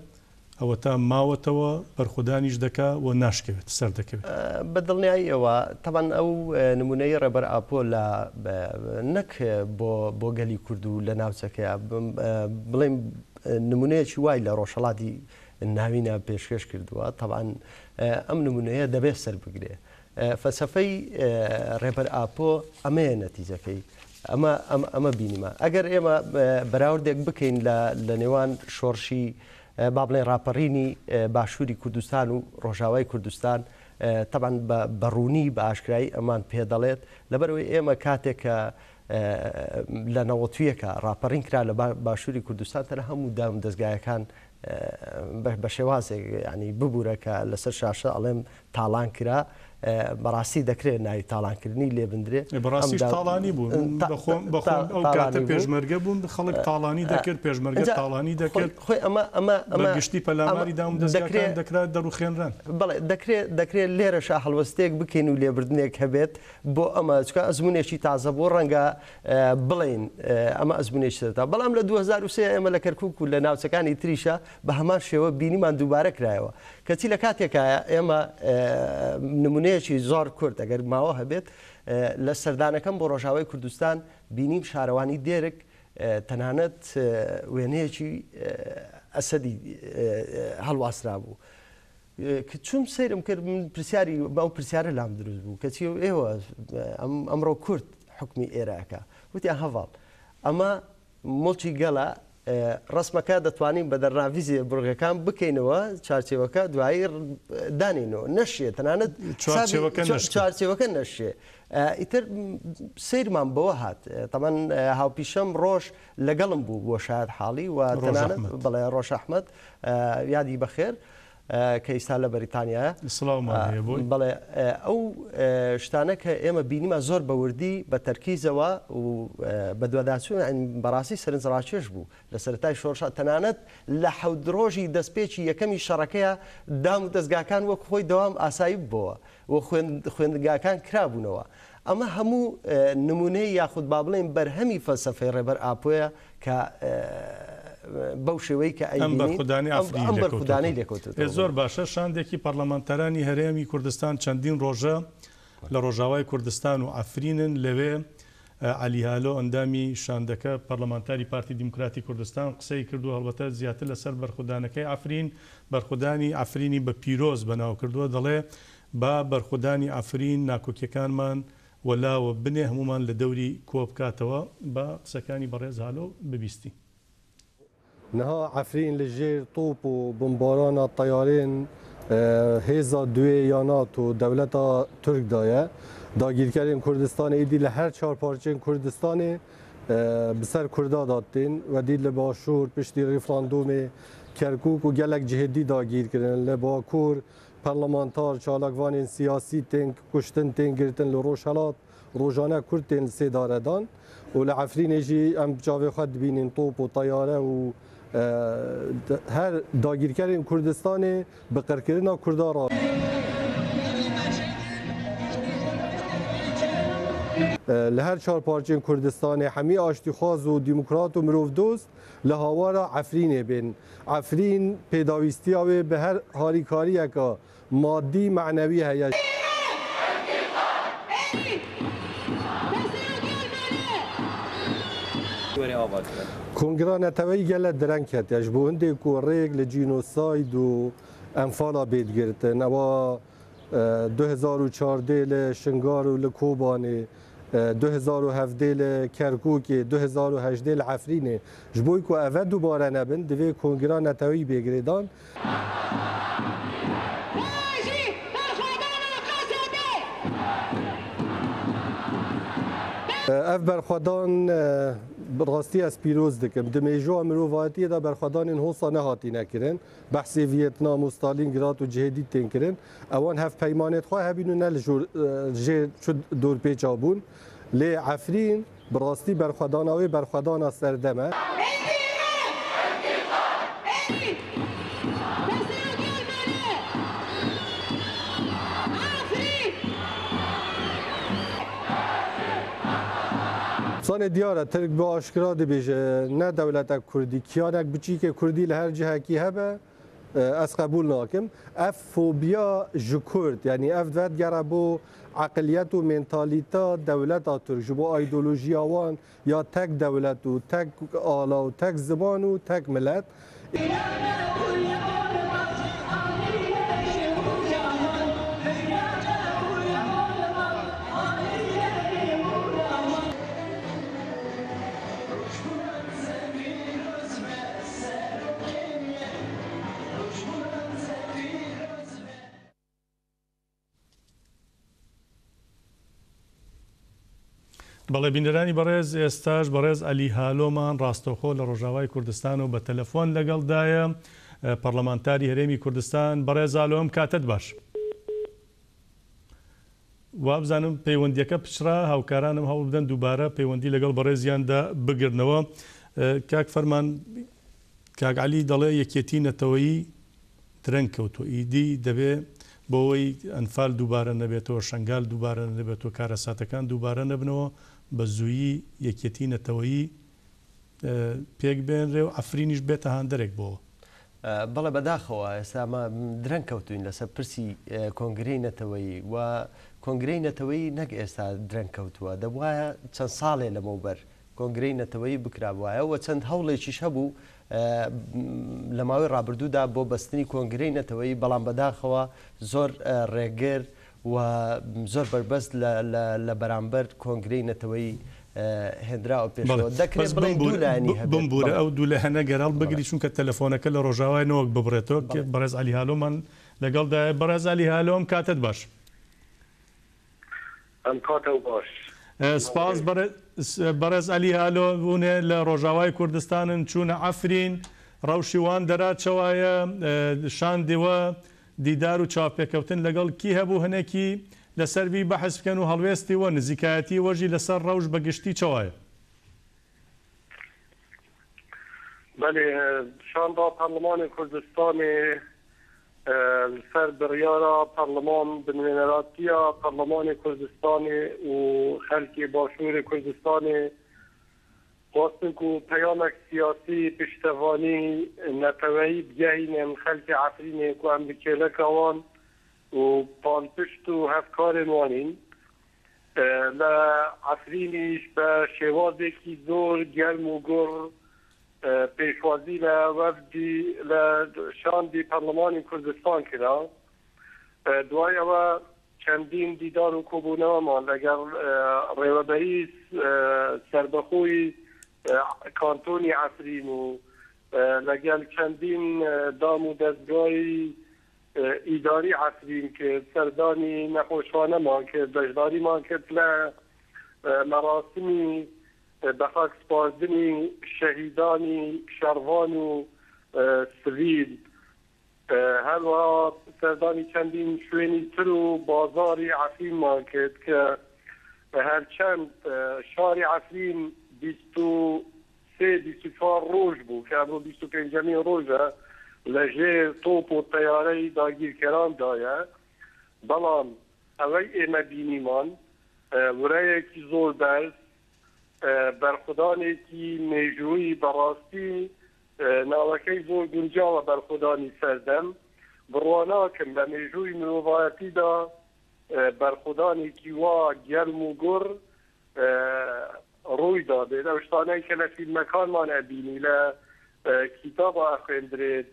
ئەوەتا ماوەتەوە بەرخودانیش دەکا و ناشکەوێت سەردەکەوێت. بە دڵنیاییەوە تەبعەن ئەو نموونەی ڕێبەر ئاپۆ لە نەک بۆ بۆ گەلی کورد و لە ناوچەکەیا بڵێین نموونەیەکی وای لە ڕۆژهەڵاتی ناوینە پێشکێش کردووە، تەبعەن ئەم نموونەیە دەبێت سەر بگرێ. فەلسەفەی ڕێبەر ئاپۆ ئەمەیە نەتیجەکەی. ئەمە ئەمە بینیمان. ئەگەر ئێمە بەراوردێک بکەین لە لە نێوان شۆڕشی با بڵێن ڕاپەڕینی باشووری کوردستان و ڕۆژاوای کوردستان تەبعەن بە بە ڕوونی بە ئاشکرایی ئەمان پێ دەڵێت لەبەرئەوەی ئێمە کاتێک کە لە نەوەتویەکە ڕاپەڕین کرا لە باشووری کوردستان تەنها هەموو دام دەزگایەکان بە شێوازێک یانی ببورە کە لەسەر شاشە ئەڵێم تاڵان کرا بەڕاستی دەکرێت ناوی تاڵانکردنی لێ بندرێ. بەڕاستیش تاڵانی بوو بەخۆم بەخۆم ئەو کاتە پێشمەرگە بووم خەڵک تاڵانی دەکرد پێشمەرگە تاڵانی دەکرد خۆی ئەمە ئەمە ئەمە گشتی پەلاماری دام دەزگاکان دەکرا دەڕوخێنران. بەڵێ دەکرێت دەکرێت لێرەشا هەڵوەستەیەک بکەین و لێبردنێک هەبێت بۆ ئەمە چونکە ئەزموونێکی تازە بوو ڕەنگە بڵێین ئەمە ئەزموونێکی سەرەتا بەڵام لە 2003 ئێمە لە کەرکوک و لە ناوچەکانی تریشا بە هەمان شێوە بینیمان دووبارە کرایەوە کەچی لە کاتێکایە ئێمە نمونەیەکی زۆر کورت ئەگەر ماوە هەبێت لە سەردانەکەم بۆ ڕۆژاوای کوردستان بینیم شارەوانی دێرک تەنانەت وێنەیەکی ئەسەدی هەڵواسرابوو کە چووم سەیرم کرد من پرسیاری ئەو پرسیارە لام دروست بوو کەچی ئێوە ئەمڕۆ کورد حکومی ئێرە ئەکا وتیان هەڤاڵ ئەمە موڵکی گەلە ڕسمەکە دەتوانین بە دەرناڤیزێ بڕگەکان بکەینەوە چوارچێوەکە دوایی دانینەوە نەشێ تەنانەت چوارچێوەکە نەشێ ئیتر سەیرمان بەوە هات تەمان هاوپیشەم ڕۆژ لەگەڵم بوو بۆ شایەت حاڵی و تەنانەت بەڵێ ڕۆژ ئەحمەد یادی بەخێر کە ئیستا لە بەریتانیایە. سڵاومان هەیە بۆی. بەڵێ ئەو شتانە کە ئێمە بینیمان زۆر بە وردی بە تەرکیزەوە و بەدواداچوون بەڕاستی سەرنجڕاکێش بوو لە سەرەتای شۆڕشا تەنانەت لە حەوت ڕۆژی دەستپێکی یەکەمی شەڕەکەیا دام و دەزگاکان وەک خۆی دەوام ئاسایی ببۆوە و خوێندنگاکان کرابوونەوە ئەمە هەموو نمونەی یاخود با بڵێین بەرهەمی فەلسەفەی ڕێبەر ئاپۆیە کە بەو شێوەی کە ئەم ئەیبینین بەرخودانەی ئەم عەفرینی ئەم لێکەوتۆتەوە. بەرخودانەی لێکەوتۆتەوە. زۆر باشە شاندێکی پەڕلەمانتارانی هەرێمی کوردستان چەندین ڕۆژە لە ڕۆژاوای کوردستان و عەفرینن لەوێ عەلی هالۆ ئەندامی شاندەکە پەڕلەمانتاری پارتی دیموکراتی کوردستان قسەی کردو هەڵبەتە زیاتر لەسەر بەرخودانەکەی عەفرین بەرخودانی عەفرینی بە پیرۆز بەناو کردووە دەڵێ با بەرخودانی عەفرین ناکۆکیەکانمان وەلاوە بنێ هەموومان لە دەوری کۆبکاتەوە با قسەکانی بەڕێز هالۆ ببیستین. نها عەفرین لە ژێر تۆپ و بمبارانە تەیارێن هێزا دوێ یا ناتۆ دەولەتا تورک دایە. داگیرکەرێن کوردستانێ ئیدی لە هەر چار پارچێن کوردستانێ bi ser Kurda de tên. Wedî li Başûr piştî rîfrandomê Kerkûk û gelek cihê dî dagîr kirin. Li Bakur Parlemantar, çalakvanên siyasî tên kuştin, tên girtin li Rojhelat rojane Kurd tên li sêdaredan û li Efrînê jî em bi çavê xwe dibînîn top û teyare û her dagîrkerên Kurdistanê bi qirkirina Kurdan re li her çar parçên Kurdistanê hemî aştîxwaz û demokrat û mirovdost li hawara Efrînê bên. Efrîn pêdawîstiya wê bi her harîkariyeke madî manewî heye. Kongira Neteweyî gelek direng ketiye ji bo hindê ku rêk li cînosayd û enfala bê digirtin. Ewa 2014 li Şingar û li Kobanê, 2017 li Kerkûkê, 2018 li Efrînê. Ji bo ku ev dubare nebin divê Kongira Neteweyî bê girêdan. Ev berxwedan bi rastî ez pîroz dikim. Di mêjoa mirovatiyê de berxwedanên hosa nehatîne kirin. Behsê Viyetnam û Stalîngrad û cihê dî tên kirin. Ewan hevpeymanê xwe hebîn û ne li jêr çu dorpêça bûn. Lê Efrîn bi rastî berxwedana wê berxwedana serdem e. Sanê diyar e Tirk bi aşkira dibêje ne dewletek Kurdî, kiyanek biçîkê Kurdî li her cihekî hebe ez qebûl nakim. Ev fobiya ji Kurd yanî ev vedigere bo eqliyet û mentalîta dewleta Tirk ji bo aydolojiya wan ya tek dewlet û tek ala û tek ziman û tek milet. بەڵێ بینەرانی بەڕێز ئێستاش بەڕێز عەلی هالۆمان ڕاستەوخۆ لە ڕۆژاوای کوردستانەوە بە تەلەفۆن لەگەڵدایە پەڕلەمانتاری هەرێمی کوردستان بەڕێز ئالۆ ئەم کاتەت باش. وابزانم پەیوەندیەکە پچڕا هاوکارانم هەوڵ بدەن دووبارە پەیوەندی لەگەڵ بەڕێزیاندا بگرنەوە کاک فەرمان کاک عەلی دەڵێ یەکێتی نەتەوەیی درەنگ کەوتووە ئیدی دەبێ بۆوەی ئەنفال دووبارە نەبێتەوە شەنگال دووبارە نەبێتەوە کارەساتەکان دووبارە نەبنەوە بە زوویی یەکێتی نەتەوەیی پێک بێنرێ و عەفرینیش بێتە هاندەرێک بۆوە. بەڵێ بەداخەوە ئێستا ئەمە درەنگ کەوتوین لەسەر پرسی کۆنگرەی نەتەوەیی و کۆنگرەی نەتەوەیی نەک ئێستا درەنگ کەوتووە دەبوایە چەند ساڵێ لەمەوبەر کۆنگرەی نەتەوەیی بکرابوایە و چەند هەوڵێکیش هەبوو لە ماوەی ڕابردوودا بۆ بەستنی کۆنگرەی نەتەوەیی بەڵام بەداخەوە زۆر ڕێگر و زۆر بەربەست لە بەرامبەر کۆنگرەی نەتەوەیی هێنراوە پێشەوە. دەکرێت بڵێین دوو لایەنی هەبێت. بمبورە ئەو دوو لایەنە گەر هەڵبگری چونکە تەلەفۆنەکە لە ڕۆژاوایە نەوەک ببڕێتەوە. بەڕێز عەلی هالۆمان لەگەڵدایە. بەڕێز عەلی هالۆ ئەم کاتەت باش. ئەم کاتەو باش. سپاس بەڕێز عەلی هالۆ بوونێ لە ڕۆژاوای کوردستانن چوونە عەفرین ڕەوشی وان دەرا چەوایە شاندیوە دیدار و چاوپێکەوتن لەگەڵ کی هەبوو هەنێکی لەسەر وی بەحس بکەن و هەڵوێستی وە نزیکایەتی وەژی لەسەر ڕەوش بە گشتی چەوایە؟ بەلێ شاندا پەرلەمانی کوردستانێ لەسەر بڕیارا پەرلەمان بە نوێنەراتیا پەرلەمانی کوردستانێ و خەلکی باشووری کوردستانێ خواستن کو پەیامەک سیاسی پشتەڤانی نەتەوەیی بگەهینن خەلکی عەفرینێ کو ئەم li kêleka wan û palpişt û hevkarên wan în. لە عەفرینیش بە شێوازێکی زۆر گەرم و گوڕ پێشوازی لە وەفدی لە شاندی پەرلەمانی کوردستان کرا. دوای ئەوە چەندین دیدار و کۆبوونەوەمان لەگەڵ ڕێوەبەری سەربەخۆی کانتۆنی عەفرین و لەگەڵ چەندین دام و دەزگای ئیداری عەفرین کرد، سەردانی نەخۆشخانەمان کرد، بەشداریمان کرد لە مەراسمی بەخاک سپاردنی شەهیدانی شەڕڤان و سڤیل. هەروەها سەردانی چەندین شوێنی تر و بازاڕی عەفرینمان کرد کە هەرچەند شاری عەفرین 23 24 ڕۆژ بوو کە ئەمڕۆ 25مین ڕۆژە لە ژێر تۆپ و تەیارەی داگیرکەراندایە، بەڵام ئەوەی ئێمە بینیمان ورەیەکی زۆر بەرز، بەرخودانێکی مێژوویی بەڕاستی ناوەکەی زۆر گونجاوە بەرخۆدانی سەردەم، بڕوا ناکەم لە مێژووی مرۆڤایەتیدا بەرخۆدانێکی وا گەرم و گوڕ ڕووی دابێت، ئەو شتانەی کە لە فیلمەکانمان ئەبینی لە کیتابا ئەخوێندرێت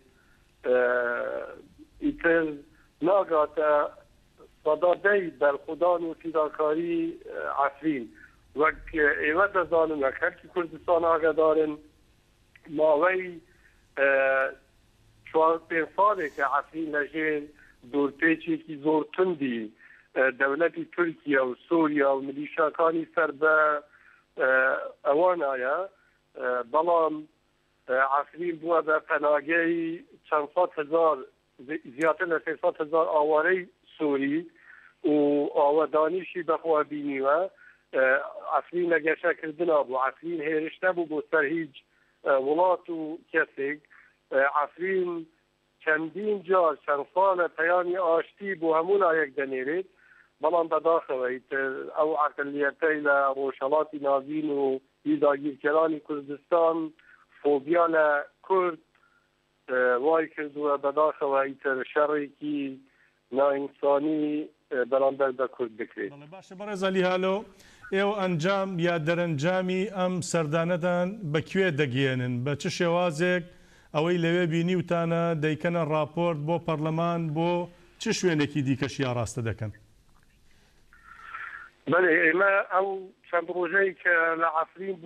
ئیتر ناگاتە سەدا دەی بەرخۆدان و فیداکاری عەفرین، وەک ئێوە دەزانن وەک خەلکی کوردستان ئاگادارن. ماوەی چوار پێنج ساڵێکە عەفرین لە ژێر دۆرپێچێکی زۆر توندی دەولەتی تورکیە و سوریا و ملیشاکانی سەر بە ئەوانایە، بەڵام عەفرین بووە بە پەناگەی چەند سەد هەزار زیاتر لە 300 هەزار ئاوارەی سوری و ئاوەدانیشی بەخۆوە بینیوە. عەفرین لە گەشەکردنا بوو، عەفرین هێرش نەبوو بۆ سەر هیچ وڵات و کەسێک. عەفرین چەندین جار چەند ساڵە پەیامی ئاشتی بۆ هەموو لایەک دەنێرێت، بەڵام بەداخەوە ئیتر ئەو عەقلیەتەی لە ڕۆژهەڵاتی ناڤین و هی داگیرکەرانی کوردستان فۆبیا لە کورد وای کردووە بەداخەوە ئیتر شەڕێکی نائینسانی بەرامبەر بە کورد بکرێت. بەڵێ باشە بەڕێز عەلی هالۆ ئێوە ئەنجام یا دەرەنجامی ئەم سەردانەتان بە کوێ دەگەیەنن؟ بە چ شێوازێک ئەوەی لەوێ بینیوتانە دەیکەنە ڕاپۆرت بۆ پەرلەمان بۆ چ شوێنێکی دیکەشی ئاڕاستە دەکەن؟ بەلێ ئێمە ئەو چەند ڕۆژەی کە لە عەفرین.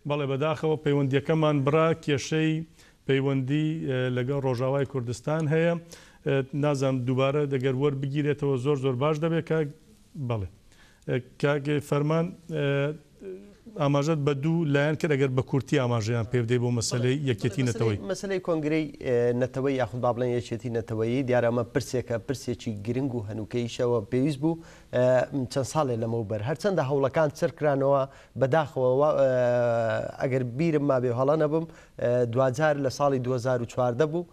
بەڵێ بەداخەوە پەیوەندیەکەمان بڕا کێشەی پەیوەندی لەگەڵ ڕۆژاوای کوردستان هەیە نازانم دووبارە دەگەر وەربگیرێتەوە زۆر زۆر باش دەبێت کاک بەڵێ. کاک فەرمان ئاماژەت بە دوو لایەن کرد ئەگەر بە کورتی ئاماژەیان پێ بدەی بۆ مەسەلەی یەکێتی نەتەوەیی. مەسەلەی کۆنگرەی نەتەوەیی یاخود با بڵێین یەکێتی نەتەوەیی دیارە ئەمە پرسێکە پرسێکی گرنگ و هەنووکەییشە و پێویست بوو چەند ساڵێ لەمەوبەر هەرچەندە هەوڵەکان چرکرانەوە بەداخەوە ئەگەر بیرم مابێ و هەڵە نەبم دواجار لە ساڵی 2014 بوو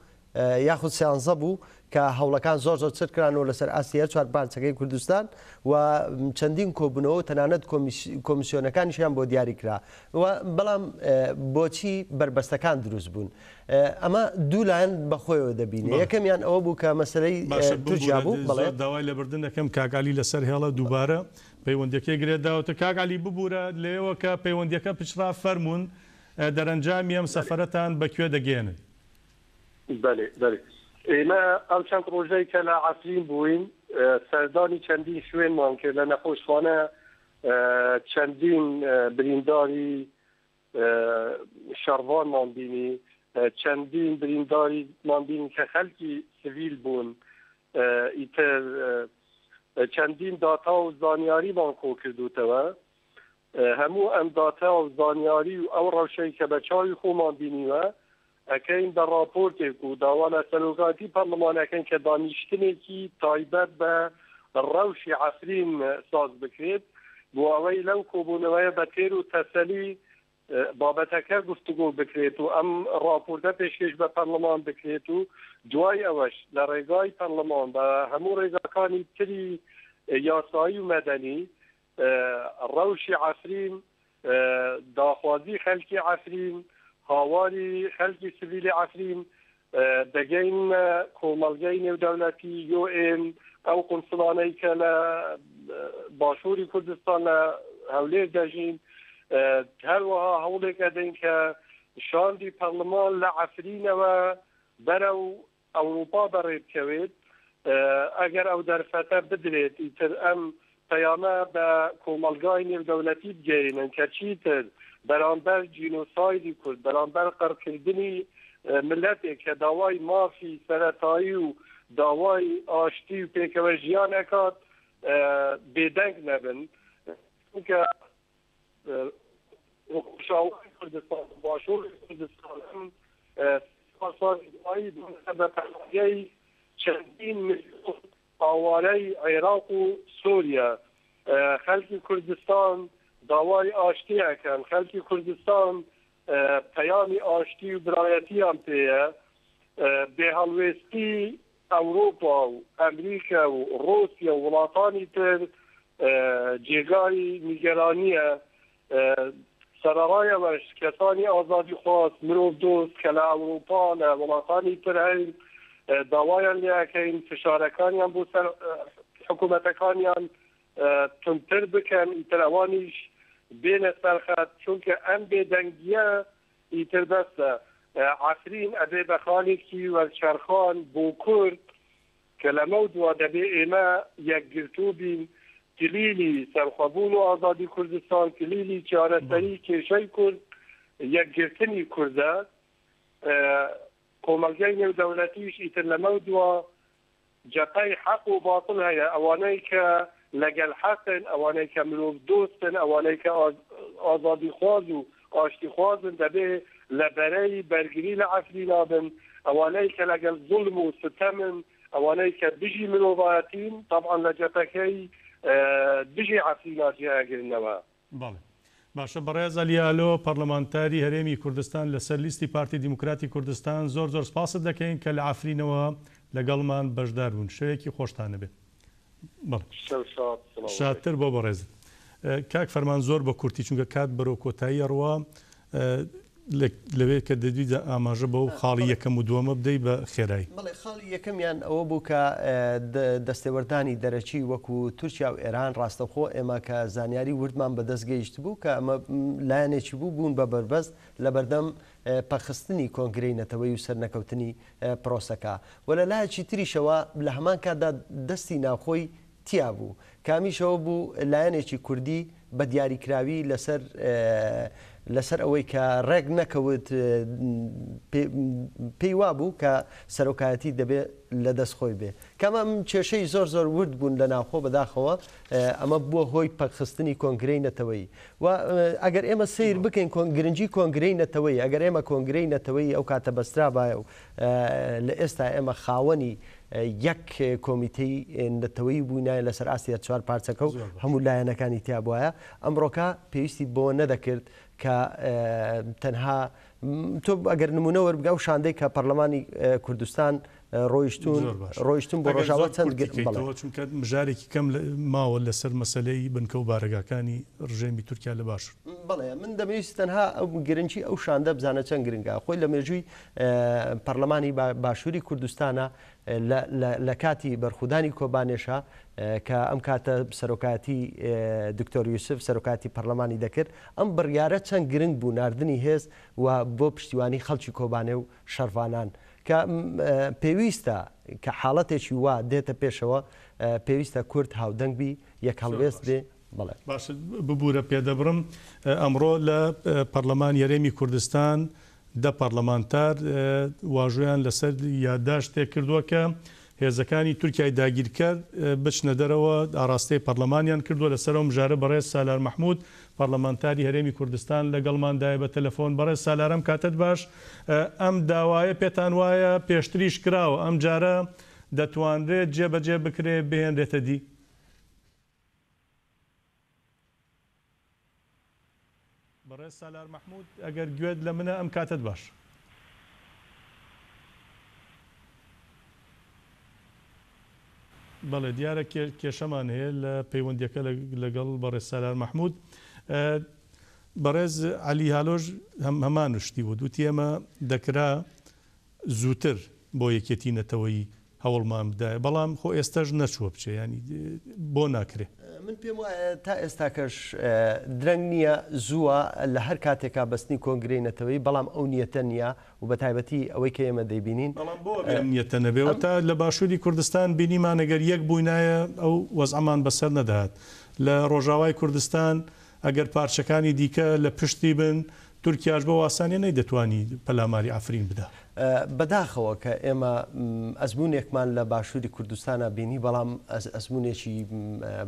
یاخود سیانزە بوو کە هەوڵەکان زۆر زۆر چر کرانەوە لەسەر ئاستی هەر چوار پارچەکەی کوردستان و چەندین کۆبوونەوە و تەنانەت کۆمیسیۆنەکانیشیان بۆ دیاری کرا و بەڵام بۆچی بەربەستەکان دروست بوون ئەمە دوو لایەن بەخۆیەوە دەبینێ یەکەمیان ئەوە بوو کە مەسەلەی باشە تورکیا ببورە بوو بەڵێ. زۆر داوای لێبردن دەکەم کاک عەلی لەسەر هێڵە دووبارە پەیوەندیەکەی گرێ داوەتە کاک عەلی ببورە لەوێوە کە پەیوەندیەکە پچڕا فەرموون دەرەنجامی ئەم سەفەرەتان بە کوێ دەگەیەنن؟ بەلێ بەلێ ئێمە ئەو چەند ڕۆژەی کە لە عەفرین بووین سەردانی چەندین شوێنمان کرد لە نەخۆشخانە چەندین برینداری شەڕڤانمان بینی چەندین برینداریمان بینی کە خەلکی سڤیل بوون ئیتر چەندین داتا و زانیاریمان کۆ کردوتەوە هەموو ئەم داتا و زانیاری و ئەو ڕەوشەی کە بە چاوی خۆمان بینیوە ئەکەین بە ڕاپۆرتێک و داوا لە سەرۆکایەتی پەڕلمان ئەکەین کە دانیشتنێکی تایبەت بە ڕەوشی عەفرین ساز بکرێت بۆ ئەوەی لەو کۆبوونەوەیە بە تێر و تەسەلی بابەتەکە گفتوگۆ بکرێت و ئەم ڕاپۆرتە پێشکێش بە پەڕلمان بکرێت و دوای ئەوەش لە ڕێگای پەڕلمان بە هەموو ڕێگاکانی تری یاسایی و مەدەنی ڕەوشی عەفرین، داخوازی خەلکی عەفرین، هاواری خەلکی سڤیلی عەفرین دەگەینە کۆمەڵگەی نێودەولەتی، یو ئێن، ئەو قونسڵانەی کە لە باشووری کوردستان لە هەولێر دەژین، هەروەها هەوڵێک ئەدەین کە شاندی پەڕلمان لە عەفرینەوە بەرەو ئەوروپا بەڕێ بکەوێت، ئەگەر ئەو دەرفەتە بدرێت ئیتر ئەم پەیامە بە کۆمەڵگای نێودەولەتی بگەیەنن کە چیتر بەرامبەر جینۆسایدی کورد، بەرامبەر قڕکردنی مللەتێک کە داوای مافی سەرەتایی و داوای ئاشتی و پێکەوە ژیان ئەکات بێدەنگ نەبن، چونکە ڕۆژئاوای کوردستان و باشووری کوردستان ئەم چوار ساڵی دوایی بوونەتە بە پەناگەی چەندین ملیۆن ئاوارەی عێراق و سووریا. خەڵکی کوردستان داوای ئاشتی ئەکەن، خەڵکی کوردستان پەیامی ئاشتی و برایەتیان پێیە. بێهەڵوێستی ئەوروپا و ئەمریکا و ڕوسیا و وڵاتانی تر جێگای نیگەرانییە، سەرەڕای ئەوەش کەسانی ئازادیخواز، مرۆڤدۆست کە لە ئەوروپا لە وڵاتانی تر هەین داوایان لێ ئەکەین فشارەکانیان بۆ سەر حکوومەتەکانیان توندتر بکەن ئیتر ئەوانیش بێنە سەر خەت چونکە ئەم بێدەنگییە ئیتر بەسە. عەفرین ئەبێ بە خاڵێکی وەرچەرخان بۆ کورد کە لەمەو دوا دەبێ ئێمە یەکگرتوو بین، کلیلی سەرخوەبوون و ئازادی کوردستان، کلیلی چارەسەری کێشەی کورد یەکگرتنی کوردە. کۆمەڵگەی نێودەولەتیش ئیتر لەمەو دوا جەپەی حەق و باتڵ هەیە، ئەوانەی کە لەگەل حەقن، ئەوانەی کە مرۆڤ دۆستن، ئەوانەی کە ئازادیخواز و ئاشتیخوازن دەبێ لە بەرەی بەرگری لە عەفرینا بن، ئەوانەی کە لەگەل زوڵم و ستەمن، ئەوانەی کە دژی مرۆڤایەتین تەبعەن لە جەپەکەی دژی عەفرینا جێ ئەگرنەوە. بەڵێ. باشە بەڕێز عەلی ئالۆ پەڕلەمانتاری هەرێمی کوردستان لەسەر لیستی پارتی دیموکراتی کوردستان زۆر زۆر سپاست دەکەین کە لە عەفرینەوە لەگەڵمان بەشدار بوون شەوێکی خۆشتان هەبێت. بەڵێ. شەو شاد سڵاو و ڕێز. شادتر بۆ بەڕێزت. کاک فەرمان زۆر بە کورتی چونکە کات بەرەو کۆتایی ئەڕوا لەوێ کە دەدویت ئاماژە بەو خاڵی یەکەم و دووەمە بدەی بە خێرایی. بەڵێ، خاڵی یەکەمیان ئەوە بوو کە دەستێوەردانی دەرەکی وەکو تورکیا و ئێران ڕاستەوخۆ ئێمە کە زانیاری وردمان بەدەست گەیشتبوو کە ئەمە لایەنێکی بوو بوون بە بەربەست لەبەردەم پەکخستنی کۆنگرەی نەتەوەیی و سەرنەکەوتنی پرۆسەکە و لە لایەکی تریشەوە لە هەمان کاتدا دەستی ناوخۆی تیا بوو. کامیشەوە بوو لایەنێکی کوردی بە دیاریکراوی لەسەر لەسەر ئەوەی کە ڕێک نەکەوت پێی وابوو کە سەرۆکایەتی دەبێ لە دەست خۆی بێ. کەم ئەم کێشەی زۆر زۆر ورد بوون لە ناوخۆ بەداخەوە ئەمە بووە هۆی پەکخستنی کۆنگرەی نەتەوەیی و ئەگەر ئێمە سەیر بکەین گرنگی کۆنگرەی نەتەوەیی ئەگەر ئێمە کۆنگرەی نەتەوەیی ئەو کاتە بەسترابایە و لە ئێستا ئێمە خاوەنی یەک کۆمیتەی نەتەوەیی بووینایە لەسەر ئاستی هەر چوار پارچەکە و هەموو لایەنەکانی تیا بوایە ئەمڕۆکە پێویستی بەوە نەدەکرد کە تەنها تۆ ئەگەر نمونە وەربگە ئەو شاندەی کە پەرلەمانی کوردستان ڕۆیشتون ڕۆیشتون بۆ ڕۆژاوا چەند بەڵێ چونکە مژارێکی کەم ماوە لەسەر مەسەلەی بنکە و بارەگاکانی ڕژێمی تورکیا لە باشوور. بەڵێ من دەمەویست تەنها ئەو گرنگی ئەو شاندە بزانە چەند گرنگە خۆی لە مێژووی پەرلەمانی باشووری کوردستانە لە کاتی بەرخودانی کۆبانێشا کە ئەم کاتە سەرۆکایەتی دکتۆر یوسف سەرۆکایەتی پەرلەمانی دەکرد ئەم بڕیارە چەند گرنگ بوو ناردنی هێز و بۆ پشتیوانی خەڵکی کۆبانێ و شەڕڤانان کە پێویستە کە حاڵەتێکی وا دێتە پێشەوە پێویستە کورد هاودەنگ بی یەک هەڵوێست بێ بەڵێ. باشە ببورە پێدەبڕم ئەمڕۆ لە پەڕلەمانی هەرێمی کوردستان دە پەڕلەمانتار واژۆیان لەسەر یادداشتێک کردووە کە هێزەکانی تورکیای داگیرکەر بچنە دەرەوە ئاڕاستەی پەڕلەمانیان کردووە لەسەر ئەو مژارە بەڕێز سالار مەحمود پەڕلەمانتاری هەرێمی کوردستان لەگەڵماندایە بە تەلەفۆن بەڕێز سالار ئەم کاتەت باش ئەم داوایە پێتان وایە پێشتریش کراوە ئەمجارە دەتوانرێت جێبەجێ بکرێ بهێنرێتە دی؟ بەڕێز سالار مەحمود ئەگەر گوێت لە منە ئەم کاتەت باش. بەڵێ دیارە کێشەمان هەیە لە پەیوەندیەکە لەگەڵ بەڕێز سالار مەحمود. بەڕێز عەلی هالۆش هەمان شتی وت وتی ئێمە دەکرا زووتر بۆ یەکێتی نەتەوەیی هەوڵمان بدایە بەڵام خۆ ئێستەش نەچووە بچێ یانی بۆ ناکرێ؟ من پێم وایە تا ئێستاکەش درەنگ نییە زووە لە هەر کاتێکا بەستنی کۆنگرەی نەتەوەیی بەڵام ئەو نیەتە نییە و بە تایبەتی ئەوەی کە ئێمە دەیبینین. بەڵام بۆ ئەبێ ئەم نیەتە نەبێ و تا لە باشووری کوردستان بینیمان ئەگەر یەک بووینایە ئەو وەزعەمان بەسەر نەدەهات لە ڕۆژاوای کوردستان ئەگەر پارچەکانی دیکە لە پشتی بن، تورکیاش بەو ئاسانیە نەیدەتوانی پەلاماری عەفرین بدا. بەداخەوە کە ئێمە ئەزموونێکمان لە باشووری کوردستانا بینی، بەڵام ئەزموونێکی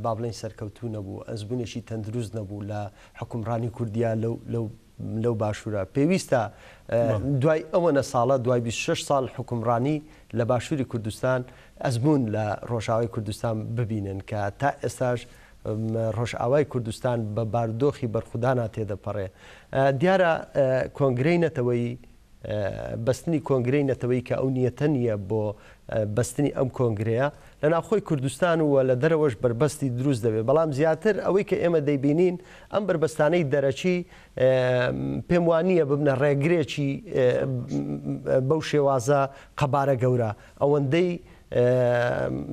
با بڵێین سەرکەوتوو نەبوو، ئەزموونێکی تەندروست نەبوو لە حوکمڕانی کوردیا لەو لەو باشوورە. پێویستە دوای ئەوەنە ساڵە، دوای 26 ساڵ حوکمڕانی لە باشووری کوردستان، ئەزموون لە ڕۆژاوای کوردستان ببینن کە تا ئێستاش ڕۆژئاوای کوردستان بە بارودۆخی بەرخودانا تێدەپەڕێ. دیارە کۆنگرەی نەتەوەیی، بەستنی کۆنگرەی نەتەوەیی کە ئەو نیەتە نییە بۆ بەستنی ئەم کۆنگرەیە لە ناوخۆی کوردستان و لە دەرەوەش بەربەستی دروست دەبێت. بەڵام زیاتر ئەوەی کە ئێمە دەیبینین ئەم بەربەستانەی دەرەکی پێم وا نییە ببنە ڕێگرێکی بەو شێوازە قەبارە گەورە ئەوەندەی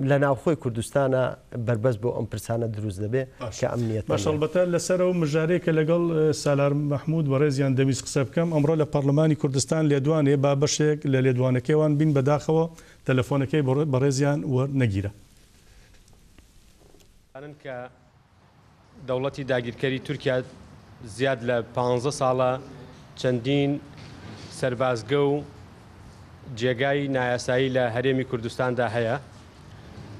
لە ناوخۆی کوردستانا بەربەست بۆ ئەم پرسانە دروست دەبێ کە ئەم نیەتە باشە نیە. ئەڵبەتە لەسەر ئەو مژارەی کە لەگەڵ سالار مەحمود بەڕێزیان دەمویست قسە بکەم، ئەمڕۆ لە پەڕلەمانی کوردستان لێدوان هەیە با بەشێک لە لێدوانەکەی وان بین بەداخەوە تەلەفۆنەکەی بەڕێزیان وەرنەگیرا. دەزانن کە دەوڵەتی داگیرکەری تورکیا زیاد لە پانزە ساڵە چەندین سەربازگە و جێگای نایاسایی لە هەرێمی کوردستاندا هەیە.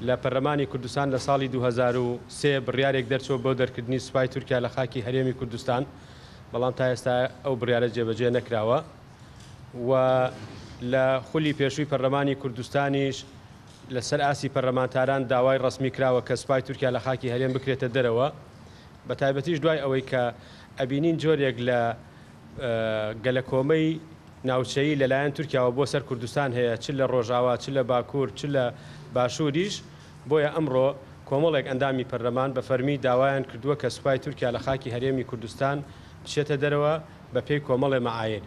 لە پەرلەمانی کوردستان لە ساڵی 2003 بڕیارێک دەرچووە بۆ دەرکردنی سوپای تورکیا لە خاکی هەرێمی کوردستان، بەڵام تا ئێستا ئەو بڕیارە جێبەجێ نەکراوە و لە خولی پێشووی پەرلەمانی کوردستانیش لەسەر ئاستی پەرلەمانتاران داوای ڕەسمی کراوە کە سوپای تورکیا لە خاکی هەرێم بکرێتە دەرەوە، بەتایبەتیش دوای ئەوەی کە ئەبینین جۆرێک لە گەلەکۆمەی ناوچەیی لەلایەن تورکیاوە بۆ سەر کوردستان هەیە چ لە ڕۆژاوا چ لە باکوور چ لە باشووریش، بۆیە ئەمڕۆ کۆمەڵێک ئەندامی پەرلەمان بە فەرمی داوایان کردووە کە سوپای تورکیا لە خاکی هەرێمی کوردستان بچێتە دەرەوە بەپێی کۆمەڵێ مەعایر.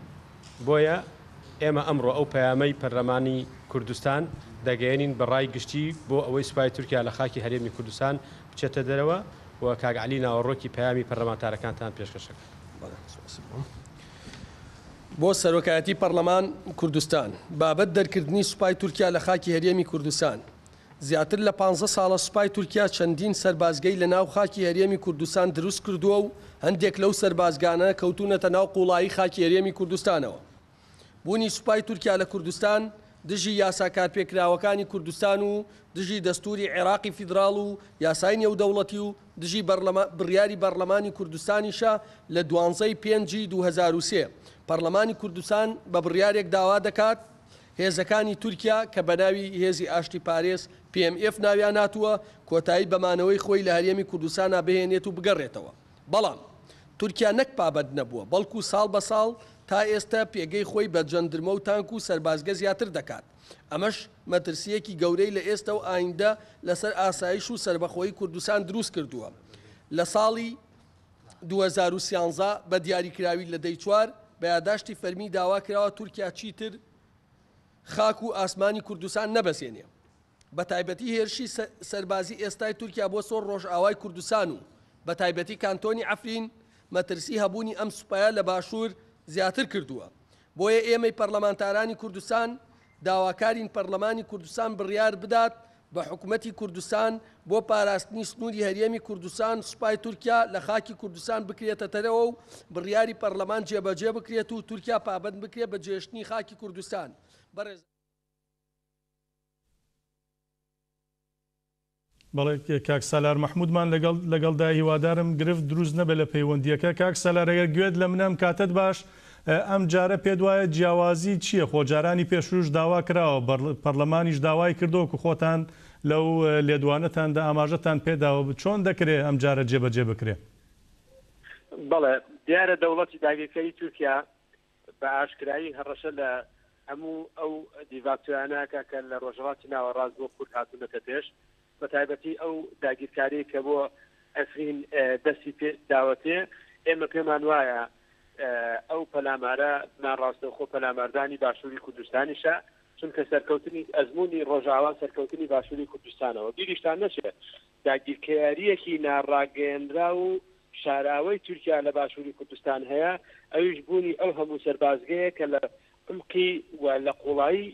بۆیە ئێمە ئەمڕۆ ئەو پەیامەی پەرلەمانی کوردستان دەگەیەنین بە ڕای گشتی بۆ ئەوەی سوپای تورکیا لە خاکی هەرێمی کوردستان بچێتە دەرەوە و کاک عەلی ناوەڕۆکی پەیامی پەرلەمانتارەکانتان پێشکەش دەکات. بۆ سەرۆکایەتی پەڕلەمان کوردستان، بابەت دەرکردنی سوپای تورکیا لە خاکی هەرێمی کوردستان. زیاتر لە پانزە ساڵە سوپای تورکیا چەندین سەربازگەی لە ناو خاکی هەرێمی کوردستان دروست کردووە و هەندێک لەو سەربازگانە کەوتوونەتە ناو قوڵایی خاکی هەرێمی کوردستانەوە. بوونی سوپای تورکیا لە کوردستان دژی یاسا کارپێکراوەکانی کوردستان و دژی دەستووری عێراقی فیدراڵ و یاسای نێودەوڵەتی و دژی بڕیاری بەڕلەمانی کوردستانیشە لە دوانزەی پێنجی 2003 پەڕلەمانی کوردستان بە بڕیارێک داوا دەکات هێزەکانی تورکیا کە بەناوی هێزی ئاشتی پارێز PMF ناویان هاتووە کۆتایی بە مانەوەی خۆی لە هەرێمی کوردستانا بهێنێت و بگەڕێتەوە. بەڵام تورکیا نەک پابەند نەبووە، بەڵکو ساڵ بە ساڵ تا ئێستە پێگەی خۆی بە جەندرمە و تانک و سەربازگە زیاتر دەکات. ئەمەش مەترسییەکی گەورەی لە ئێستە و ئایندە لەسەر ئاسایش و سەربەخۆیی کوردستان دروست کردووە. لە ساڵی 2013 بە دیاریکراوی لە دەی چوار بە یاداشتی فەرمی داوا کراوە تورکیا چیتر خاک و ئاسمانی کوردستان نەبەزێنێ. بەتایبەتی هێرشی سەربازی ئێستای تورکیا بۆ سۆر ڕۆژئاوای کوردستان و بەتایبەتی کانتۆنی عەفرین مەترسی هەبوونی ئەم سوپایە لە باشوور زیاتر کردووە. بۆیە ئێمەی پەرلەمانتارانی کوردستان داواکارین پەرلەمانی کوردستان بڕیار بدات بە حکومەتی کوردستان بۆ پاراستنی سنووری هەرێمی کوردستان سوپای تورکیا لە خاکی کوردستان بکرێتە دەرەوە و بڕیاری پەرلەمان جێبەجێ بکرێت و تورکیا پابەند بکرێت بە جێهێشتنی خاکی کوردستان. بەڕێز. بەڵێ کاک سالار مەحمودمان لەگەڵ لەگەڵدایە هیوادارم گرفت دروست نەبێت لە پەیوەندیەکە کاک سالار ئەگەر گوێت لە منە ئەم کاتەت باش ئەم جارە پێت وایە جیاوازی چییە خۆ جارانی پێشووش داوا کراوە پەرلەمانیش داوای کردووە کە خۆتان لەو لێدوانەتاندا ئاماژەتان پێداوە چۆن دەکرێ ئەم جارە جێبەجێ بکرێ؟ بەڵێ دیارە دەوڵەتی داگیرکەری تورکیا بە ئاشکرایی هەڕەشە لە هەموو ئەو دیڤاکتۆیانە ئەکا کە لە ڕۆژهەڵاتی ناوەڕاست بۆ کورد هاتوونەتە پێش، بە تایبەتی ئەو داگیرکاریەی کە بۆ عەفرین دەستی پێ داوەتێ. ئێمە پێمان وایە ئەو پەلامارە ناڕاستەوخۆ پەلاماردانی باشووری کوردستانیشە، چونکە سەرکەوتنی ئەزموونی ڕۆژاوا سەرکەوتنی باشووری کوردستانەوە. بیریشتان نەچێ داگیرکەیارییەکی ناڕاگەیەنراو و شاراوەی تورکیا لە باشووری کوردستان هەیە، ئەویش بوونی ئەو هەموو سەربازگەیە کە لە عومقی و لە قوڵایی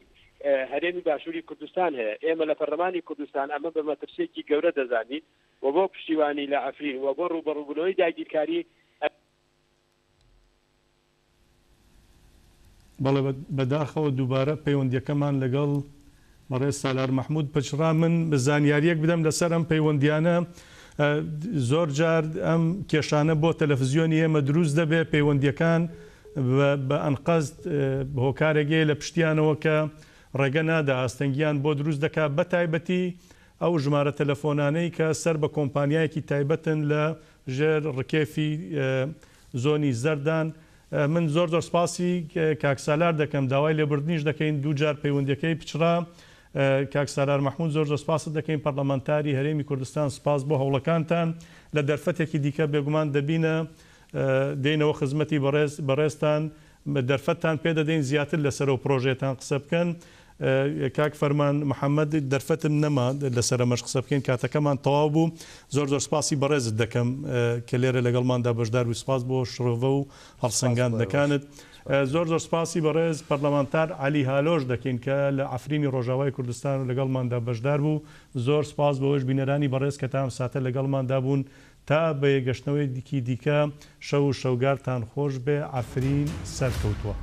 هەرێمی باشووری کوردستان هەیە. ئێمە لە پەرلەمانی کوردستان ئەمە بە مەترسییەکی گەورە دەزانین و بۆ پشتیوانی لە عەفرین و بۆ ڕووبەڕووبوونەوەی داگیرکاری، بەڵێ بەداخەوە دووبارە پەیوەندیەکەمان لەگەڵ بەڕێز سالار مەحمود پچڕا من زانیاریەک بدەم لەسەر ئەم پەیوەندیانە زۆر جار ئەم کێشانە بۆ تەلەفزیۆنی ئێمە دروست دەبێت پەیوەندیەکان بە ئەنقەست هۆکارێک هەیە لە پشتیانەوە کە ڕێگە نادا ئاستەنگیان بۆ دروست دەکات بە تایبەتی ئەو ژمارە تەلەفۆنانەی کە سەر بە کۆمپانیایەکی تایبەتن لە ژێر ڕکێفی زۆنی زەردان. من زۆر زۆر سپاسی کاک سالار دەکەم داوای لێبوردنیش دەکەین دووجار پەیوەندیەکەی پچڕا. کاک سالار مەحمود زۆر زۆر سپاست دەکەین پەڕلەمانتاری هەرێمی کوردستان سپاس بۆ هەوڵەکانتان لە دەرفەتێکی دیکە بێگومان دەبینە دێینەوە خزمەتی بەڕێز بەڕێزتان دەرفەتتان پێ دەدەین زیاتر لەسەر ئەو پڕۆژەیەتان قسە بکەن. کاک فەرمان محەمەد دەرفەتم نەما لەسەر ئەمەش قسە بکەین کاتەکەمان تەواو بوو زۆر زۆر سپاسی بەڕێزت دەکەم کە لێرە لەگەڵماندا بەشدار بووی سپاس بۆ شڕۆڤە و هەڵسەنگاندنەکانت زۆر زۆر سپاسی بەڕێز پەرلەمانتار عەلی هالۆش دەکەین کە لە عەفرینی ڕۆژاوای کوردستان و لەگەڵماندا بەشدار بوو زۆر سپاس بۆ ئێوەش بینەرانی بەڕێز کە تا ئەم ساتە لەگەڵماندا بوون تا بە یەکگەشتنەوەیەکی دیکە شەو و شەوگارتان خۆش بێ عەفرین سەرکەوتووە.